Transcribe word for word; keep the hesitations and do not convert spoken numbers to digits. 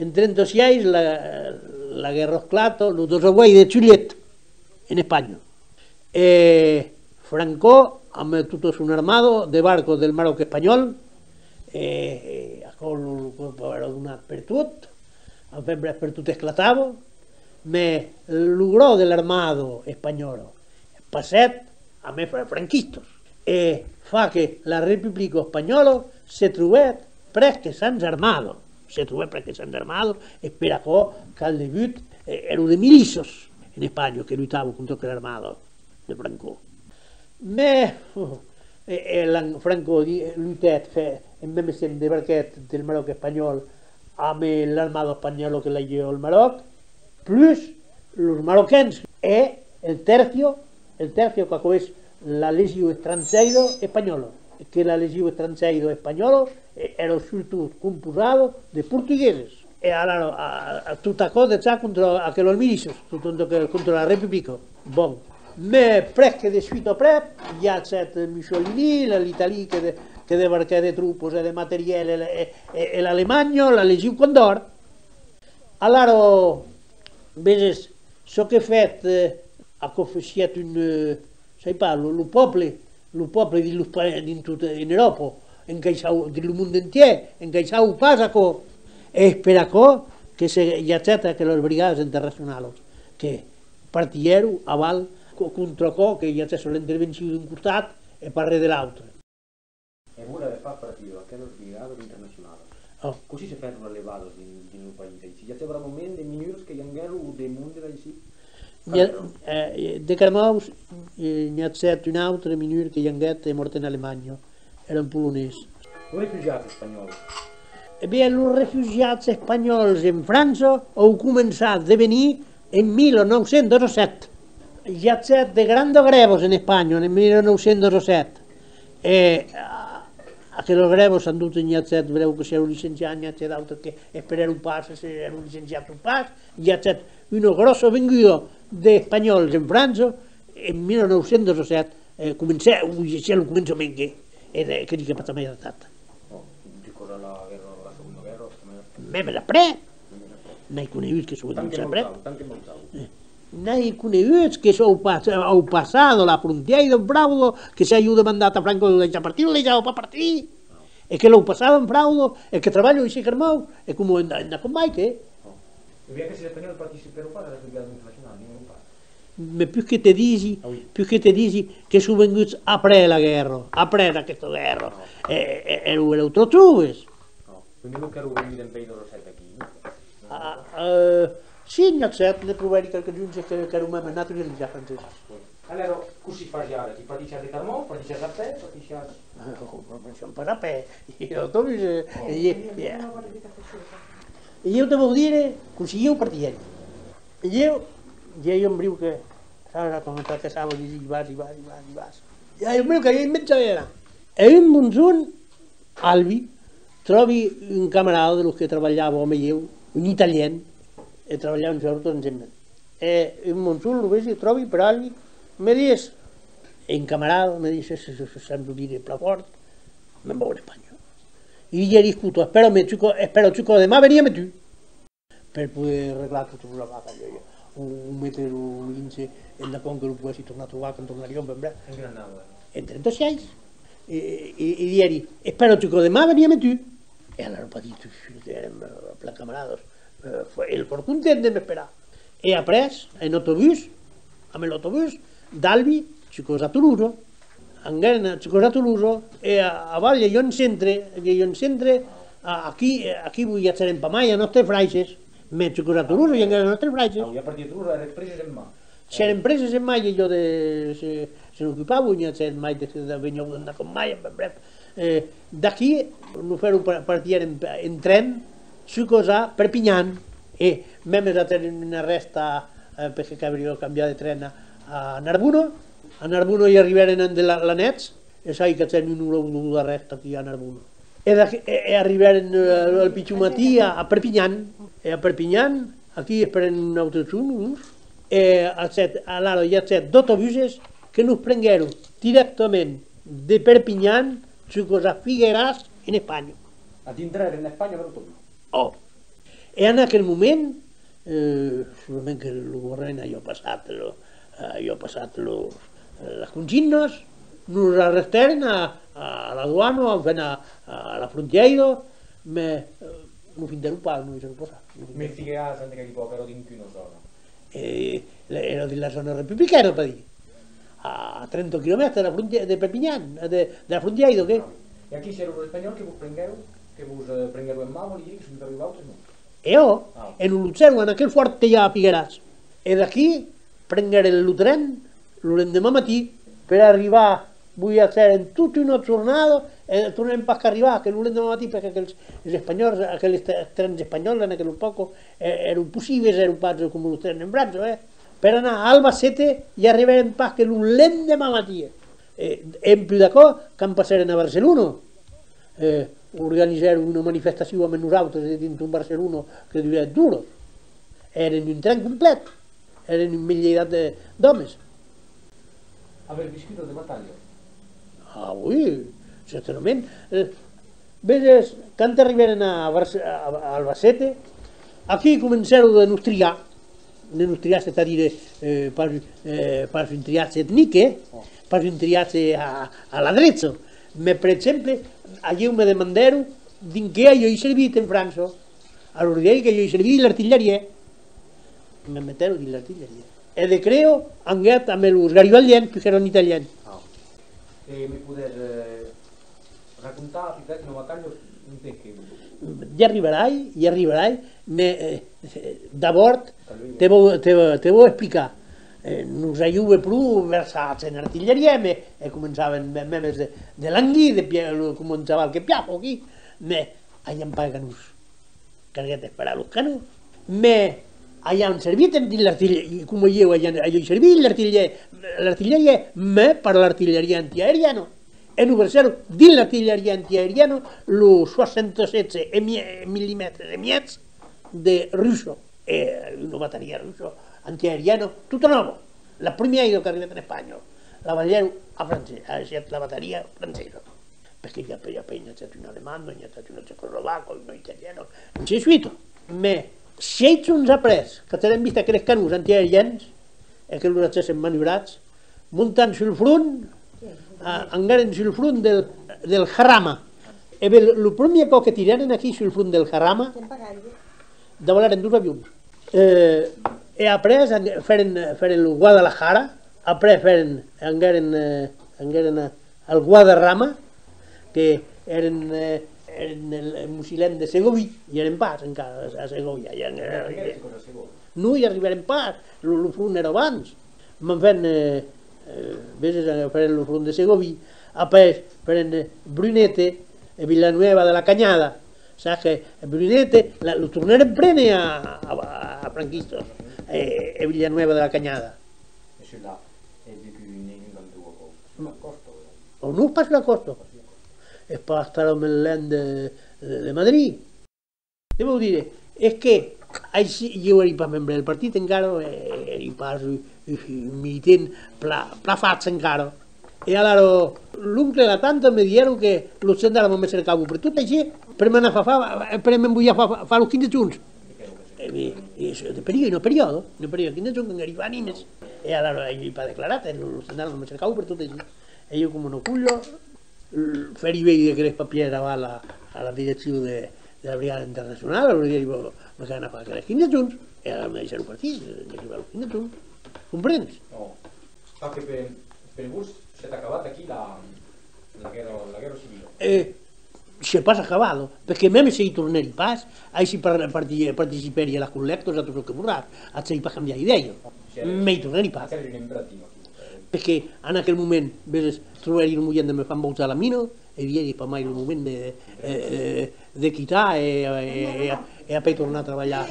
En trenta-sièis, la, la guèrra esclata, lo desaguèi de Tulièt, en Espanha. E Franco, amb tota son armada, debarca del Maròc espanhòl, e, e aquò lo, lo còp èra donat per tot, enfin, bref, per tot esclatava, mès lo gròs de l'armada espanhòla passèt amb es fra-, franquistas, e fa que la Republica espanhòla se trobèt presque sens armada, se trobèt presque sens armada, e per aquò qu'al debut, eh, èra de milícias en Espanha que lutavan contra aquela armada de Franco. Mès, eh, eh, l'an-, Franco di-, lutèt, fe-, en mème temps debarquèt del Maròc espanhòl amb l'armada espanhòla que l'aguèt al Maròc, plus los maroquens e el tercio, el tercio qu'aquò es la legion estrangièira espanhòla, que la legion estrangièira espanhòla, eh, èra surtot composada de portugueses. E alara, a, a, tot aquò dejà contra aquelas milícias, tot aquò contra la Republica. Bon, mès presque de suite aprèp, i agèt Mussolini, la, l'Italia que de-, que debarquèt de tropas e de materièl, e, e, e, e l'Alemanha, la Legion Condor. Alara, veses, çò que fèt, eh, aquò fasièt un, eh, sai pas, lo, lo pòble, lo pòble dins los pa-, dins tot, en Euròpa, encaissau, dins lo mond entièr, encaissau pas aquò. E es per aquò que se, i agèt aquelas brigadas internacionalas, que partièron aval co-, contra aquò, que i agèt l'intervencion d'un costat e pas res de l'autre. E vos avètz fach partida d'aquelas brigadas internacionalas. Ò. Cossí se fèron las levadas dins, dins lo país? Aicí, i agèt bravament de minurs que i anguèron o de monde d'aicí? N'i a, eh, de Carmauç, eh, n'i agèt un autre minur que i anguèt e mòrt en Alemanha. Èra un polonés. Los refugiats espanhòls. E ben, los refugiats espanhòls en França an començat de venir en mila nòu cents dètz-a-sèt. I agèt de grandas grèvas en Espanha en mila nòu cents dètz-a-sèt. E, a, aquelas grèvas, sans doute, n'i agèt, brèu, que s'èron licenciats, n'i agèt d'autres que esperèron pas se èron licenciats o pas. I agèt una gròssa venguda d'espanhòls en França en mila nòu cents dètz-a-sèt, eh, comencè-, o i siá lo començament que, e de, que diguèt pas mai datat. Ò, jusc'alara la guèrra, la Segonda Guèrra, coma... Mème après, n'ai conegut que son venguts après. Tant que montavan, tant que montavan. Eh, n'ai conegut que son pas-, an passat la frontièira en frauda, que se avián demandat a Franco de lo daissar partir, lo daissava pas partir, e que l'an passat en frauda, e que trabalhan aicí a Carmauç, e coma en, en aquò mai que... Ò. E bien que si l'espanhòl participèron pas a la Segona Guèrra Internacionala, non pas. Mès pus que te disi, ah oui, pus que te disi que son venguts après la guèrra, après aquesta guèrra, e, e, èran, èran tròp joves. Ò, primièr qu'èran venguts dempuèi dètz-a-sèt aquí, non? Ah, eh, si, n'i agèt, ne trobèri qualques-uns que, qu'èran mème naturalizats franceses. Alara, cossí fasiatz ara? Qui partissiatz de Carmauç? Partissiatz a pè? Partissiatz... Eh, non, non, pas a pè. I a l'autobús, eh, e, e, e ieu te vau dire cossí ieu partièri. Ieu, i a un briu que, sabes, quand te tracassava, disiás, i vas, i vas, i vas, i vas. I a un briu que i a un mètge, èra. E un bon jorn, Albi, tròbi un camarada de los que trabalhava amb ieu, un italian, e trabalhavan un jorn ensemble. E un bon jorn lo vesi, tròbi per Albi, me ditz, e un camarada me ditz, se, se, se, sento dire plan fòrt, me'n vau en Espanha. E li diguèri, escota, espèra-me, tu co-, espèra, tu cò, deman, veni amb tu. Per poder reglar totas las vacas, o, o metre lo linge endacòm que lo poguèssi tornar trobar quand tornariam, ben brèf. En quina annada? En trenta-sièis. E, e, e diguèri, espèra tu cò, deman veni amb tu. E alara partí tot de suite, èrem, eh, plan camaradas. Eh, fo-, el fòrt content de m'esperar. E après, en autobús, amb l'autobús, d'Albi, juscas a Tolosa. Anguèren juscas a Tolosa, e a, aval i a un centre, i a un centre, a, aquí, aquí viatjèrem pas mai, a nòstres fraisses, mès juscas a Tolosa i anguèren a nòstres fraisses. Ah, oui, a partir de Tolosa, èran preses en man. S'èran preses en man, e jo de, se, se n'ocupavan, i a mai de, de, de venir de, de, mai, bref. Eh, d'aquí, nos fèron par-, partir en, en tren, juscas a Perpinhan, e mèmes agèren una arrèsta, eh, perque calriá cambiar de tren a, a Narbona. A Narbona i arribèrem en de la, la nèch, e sai qu'agèren una ora o doas d'arrèsta aquí a Narbona. E d'aquí, e, e arribèrem, eh, al pichon matin a, a Perpinhan, e a Perpinhan, aquí esperèrem un autre jorn, non? E agèt, alara i agèt d'autobuses que nos prenguèron dirèctament de Perpinhan juscas a Figueras en Espanha. A dintrèren en Espanha per autobús? Ò. E en aquel moment, eh, solament que lo governament aviá passat lo, aviá passat los, las consignas, nos arrestèren a, a la doana, enfin a, a la frontièira, mès, eh, nos findèron pas, nos laissèron passar. Nos findèron. Mès figurà's, entre aquel pòc, èra dins quina zòna? E la, èra dins la zòna republicana, per dire, a trenta quilomètres de la frontiè-, de Perpinhan, de, de la frontièira, ok? Ah. E aquí, s'èra los espanhòls que vos prenguèron, que vos, eh, prenguèron en man, vòli dire que son venguts vautres, non? E òc, ah, e nos lotgèron en aquel fòrt que i a a Figueras. E d'aquí prenguèrem lo tren lo lendeman matin per arribar, viatgèrem tota una jornada e tornèrem pas qu'arribar que lo lendeman matin, perque aqueles, los espanhòls, aqueles tre-, trens espanhòls en aquela epòca, eh, èran possibles, èran pas coma los trens en França, eh. Per anar a Albacete i arribèrem pas que lo lendeman matin. E, en plus d'aquò, quand passèrem a Barcelona, eh, organizèron una manifestacion amb nosautres dins un Barcelona que durèt d'oras. Èrem un tren complet, èrem un milierat de, d'òmes. Avètz viscut de batalha? Ah oui, certament. Eh, veses, quand arribèrem a Barce-, a, a Albacete, aquí comencèron de nos triar, de nos triar, c'est-à-dire, eh, pas, eh, pas un triatge etnic, eh, pas un triatge a, a la drecha, mès, per exemple, a ieu me demandèron dins qué aviái servit en França. Alòrs diguèri que aviái servit dins l'artilhariá. Me metèron dins l'artilhariá. E de Creo anguèt amb los garibaldians, puisqu'èran italians. Ah. E me podètz, eh, racontar, peut-être, una batalha, un pèc que... I arribarai, i arribarai, mès, eh, d'abòrd te vau, te, te vau explicar. Eh, nos avián pro versats en artilhariá, mès, eh, començavan me-, mèmes de, de languir, de pie-, lo, coma un chaval que piafa aquí, mès aviam pas de canons. Calguèt esperar los canons. Mès aviam servit dins l'artilh-, coma ieu aviam, aviái servit l'artilh-, l'artilhariá, mès per l'artilhariá antiaeriana. E nos versèron dins l'artilhariá antiaeriana los soixante-sept e mi-, millimètres e mièg de russa, e una bateria russa antiaeriana tota nòva, la primièra qu'arribèt en Espanha, la balhèron a França, a la bateria francesa, perque i a, i a pas, i a estat una alemanda, i a estat una tchecoslovaca, una italiana, ainsi de suite. Mès sièis jorns après qu'aguèren vist aqueles canons antiaerians e que los aguèssen manubrats, montant sul front, a, anguèren sul front del, del Jarama. E ben, lo, lo primièr còp que tirèren aquí sul front del Jarama, davalèren dos avions. E, e après, an-, fèren, fèren lo Guadalajara, après fèren, anguèren, eh, anguèren a, al Guadarrama, que èren, eh, èren el, el mosilèn de Segoví, i èren pas encara a, a Segovia, i èren, eh, non, i arribèrem pas, lo, lo front èra abans. Mès enfin, eh, eh, veses, eh, fèren lo front de Segoví, après fèren, eh, Brunete e Villanueva de la Cañada. Saps que Brunete, la, lo tornèren prene a, a, a franquistas, e, e Villanueva de la Cañada. E sul la, e de que negun quand tu vas, sul la còsta, o non? O non, pas sul la còsta. Es pas talament luènh de, de, de Madrid. Te vau dire, es que aicí, ieu èri pas membre del partit encara, e, èri pas un, un militant pla, pla fach encara. E alara, l'oncle e la tanta me diguèron que los gendarmas me cercavan per tot aicí, per m'anar far, far, per m'envoiar far, far, far los quinze jorns. E, e, e, de periòde, una periòda, una periòda, quinze jorns, quand arribava a Nimes. E alara, ai pas declarat, e los gendarmas me cercavan per tot aicí. E ieu, coma una colha, fèri veire aqueles papièrs aval a, a la direccion de, de la Brigada Internacionala, lor diguèri, bon, me cal anar far aqueles quinze jorns, e alara me daissèron partir, arribar los quinze jorns. Comprens? Ò. Pas que per, per vos s'es acabat aquí la, la guèrra, la guèrra civila? E s'es pas acabat, perque mème se i tornèri pas, aicí par-, parti-, participèri a las collèctas, a tot çò que voldràs, aguèri pas cambiat d'idèia. Mès i tornèri pas. Aquel es un emprat, imagino. Perque en aquel moment, veses, trobèri lo moian de me far embauchar a la mina, e diguèri, es pas mai lo moment de, eh, eh, de quitar e, e, e, e après tornar trabalhar.